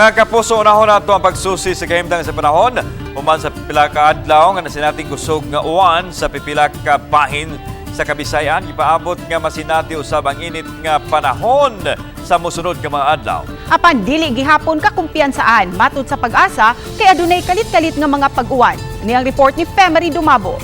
Mga kapuso, unahon nato ang pagsusi sa kahimtang sa panahon. Human sa pipila ka adlaw nga nasinating kusog nga uwan sa pipila ka bahin sa Kabisayan, ipaabot nga masinati usab ang init nga panahon sa mosunod nga mga adlaw. Apan dili gihapon kakumpiyansaan matud sa Pag-asa kay adunay kalit-kalit nga mga pag-uwan. Ni ang report ni Femery Dumabo.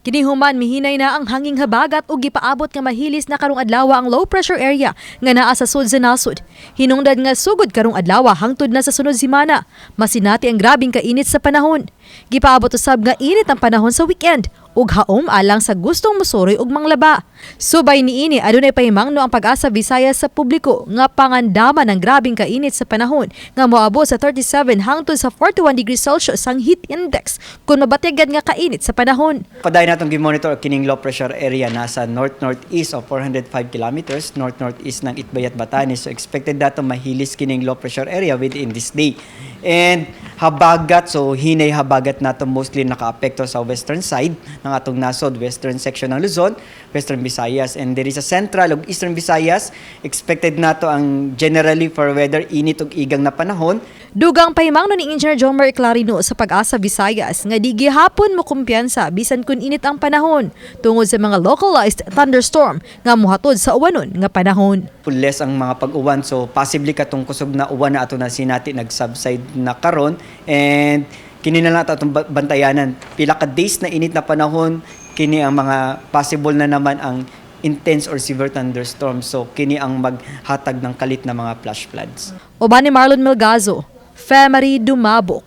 Kini human mihinay na ang hanging habagat ug gipaabot nga mahilis na karong adlaw ang low pressure area nga naa sa sud sa nasod. Hinungdan nga sugod karong adlaw hangtod na sa sunod semana. Masinati ang grabing kainit sa panahon. Gipaabot usab nga init ang panahon sa weekend ug haom alang sa gustong musuroy ug manglaba. Subay niini, adunay pahimangno ang Pag-asa Visayas sa publiko nga pangandaman ang grabing kainit sa panahon nga moabot sa 37 hangtod sa 41 degrees Celsius ang heat index kung mabatyagan nga kainit sa panahon. Padayon natong gi-monitor kining low pressure area, nasa north-northeast of 405 kilometers, north-northeast ng Itbayat, Batanes. So expected nato mahilis kining low pressure area within this day. And habagat, so hinay habagat nato mostly nakaapekto sa western side ng atong nasod, western section ng Luzon, Western Visayas. And there is a central ug Eastern Visayas, expected nato ang generally for weather init ug igang na panahon. Dugang pahimangno ni Engineer Jomer Clarino sa Pag-asa Visayas nga di gihapon mo kumpiyansa bisan kun init ang panahon tungod sa mga localized thunderstorm nga mohatod sa uwanon nga panahon. Less ang mga pag-uwan, so possibly katong kusog na uwan na ato na sinati nag-subside na karon and kini na lang atong bantayanan pila ka days na init na panahon. Kini ang mga possible na naman ang intense or severe thunderstorm, so kini ang maghatag ng kalit na mga flash floods. Uban ni Marlon Melgazo, Femery Dumabok.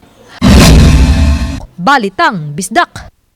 Balitang Bisdak.